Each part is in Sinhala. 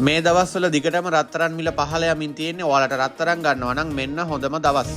මේ දවස්වල දිගටම රත්තරන් මිල පහළ යමින් තියෙන්නේ. ඔයාලට රත්තරන් ගන්නවා නම් මෙන්න හොඳම දවස්.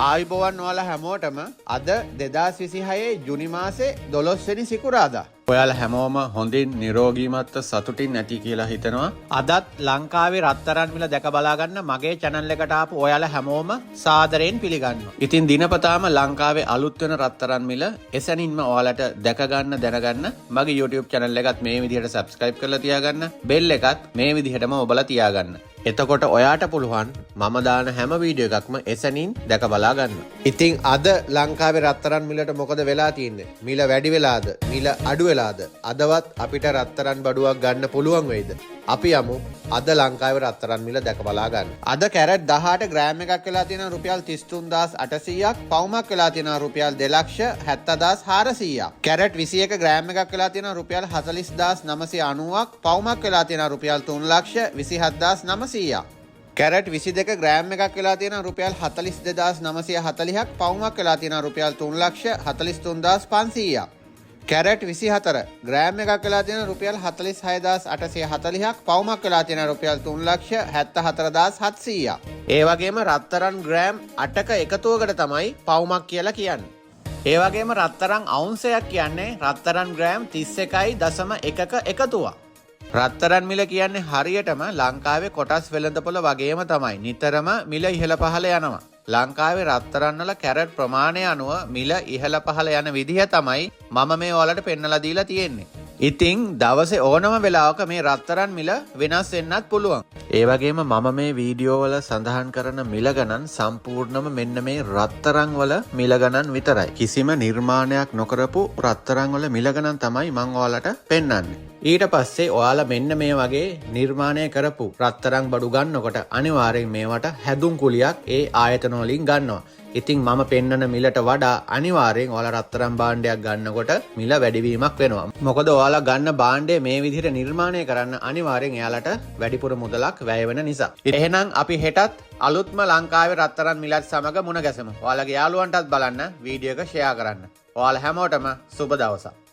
ආයුබෝවන් ඔයාලා හැමෝටම. අද 2026 ජුනි මාසේ 12 වෙනි සිකුරාදා. ඔයාලා හැමෝම හොඳින් නිරෝගීමත්ව සතුටින් ඇති කියලා හිතනවා. අදත් ලංකාවේ රත්තරන් මිල දැක බලා ගන්න මගේ channel එකට ආපු ඔයාලා හැමෝම සාදරයෙන් පිළිගන්නවා. ඉතින් දිනපතාම ලංකාවේ අලුත් වෙන රත්තරන් මිල එසැනින්ම ඔයාලට දැක ගන්න දැනගන්න මගේ YouTube channel එකත් මේ විදිහට subscribe කරලා තියාගන්න. බෙල් එකත් මේ විදිහටම ඔබලා තියාගන්න. එතකොට ඔයාට පුළුවන් මම දාන හැම වීඩියෝ එකක්ම එසැනින් දැක බලා ගන්න. ඉතින් අද ලංකාවේ රත්තරන් මිලට මොකද වෙලා තියෙන්නේ? මිල වැඩි වෙලාද? මිල අඩු වෙලාද? අදවත් අපිට රත්තරන් බඩුවක් ගන්න පුළුවන් වෙයිද? අපි යමු අද ලංකාවේ රත්තරන් මිල දැක බලා ගන්න. අද කැරට් 18 ග්‍රෑම් එකක් වෙලා තියෙනවා රුපියල් 33,800ක්, පවුමක් වෙලා තියෙනවා රුපියල් 2,70,400ක්. කැරට් 21 ග්‍රෑම් එකක් වෙලා තියෙනවා රුපියල් 40,990ක්, පවුමක් වෙලා තියෙනවා රුපියල් 3,27,900ක්. කැරට් 22 ග්‍රෑම් එකක් වෙලා තියෙනවා රුපියල් 42,940ක්, පවුමක් වෙලා තියෙනවා රුපියල් 3,43,500ක්. කැරට් 24 ග්‍රෑම් එකක් වෙලා තියෙනවා රුපියල් 46,840ක්, පවුමක් වෙලා තියෙනවා රුපියල් 3,74,700ක්. ඒ වගේම රත්තරන් ග්‍රෑම් 8ක එකතුවකට තමයි පවුමක් කියලා කියන්නේ. ඒ වගේම රත්තරන් අවුන්සයක් කියන්නේ රත්තරන් ග්‍රෑම් 31.1ක එකතුවක්. රත්තරන් මිල කියන්නේ හරියටම ලංකාවේ කොටස් වෙළඳපොළ වගේම තමයි. නිතරම මිල ඉහළ පහළ යනවා. ලංකාවේ රත්තරන් වල කැරට් ප්‍රමාණය අනුව මිල ඉහළ පහළ යන විදිහ තමයි මම මේ ඔයාලට පෙන්නලා දීලා තියෙන්නේ. ඉතින් දවසේ ඕනම වෙලාවක මේ රත්තරන් මිල වෙනස් වෙන්නත් පුළුවන්. ඒ වගේම මම මේ වීඩියෝ වල සඳහන් කරන මිල ගණන් සම්පූර්ණම මෙන්න මේ රත්තරන් වල මිල ගණන් විතරයි. කිසිම නිර්මාණයක් නොකරපු රත්තරන් වල මිල ගණන් තමයි මං ඔයාලට පෙන්වන්නේ. ඊට පස්සේ ඔයාලා මෙන්න මේ වගේ නිර්මාණය කරපු රත්තරන් බඩු ගන්නකොට අනිවාර්යෙන් මේවට හැදුම් කුලියක් ඒ ආයතන වලින් ගන්නවා. ඉතින් මම පෙන්නන මිලට වඩා අනිවාර්යෙන් ඔයාලා රත්තරන් භාණ්ඩයක් ගන්නකොට මිල වැඩිවීමක් වෙනවා. මොකද ඔයාලා ගන්න භාණ්ඩය මේ විදිහට නිර්මාණය කරන්න අනිවාර්යෙන් එයාලට වැඩිපුර මුදලක් වැය වෙන නිසා. එහෙනම් අපි හෙටත් අලුත්ම ලංකාවේ රත්තරන් මිලත් සමග මුණ ගැසෙමු. ඔයාලගේ යාළුවන්ටත් බලන්න වීඩියෝ එක ෂෙයා කරන්න. ඔයාලා හැමෝටම සුබ දවසක්.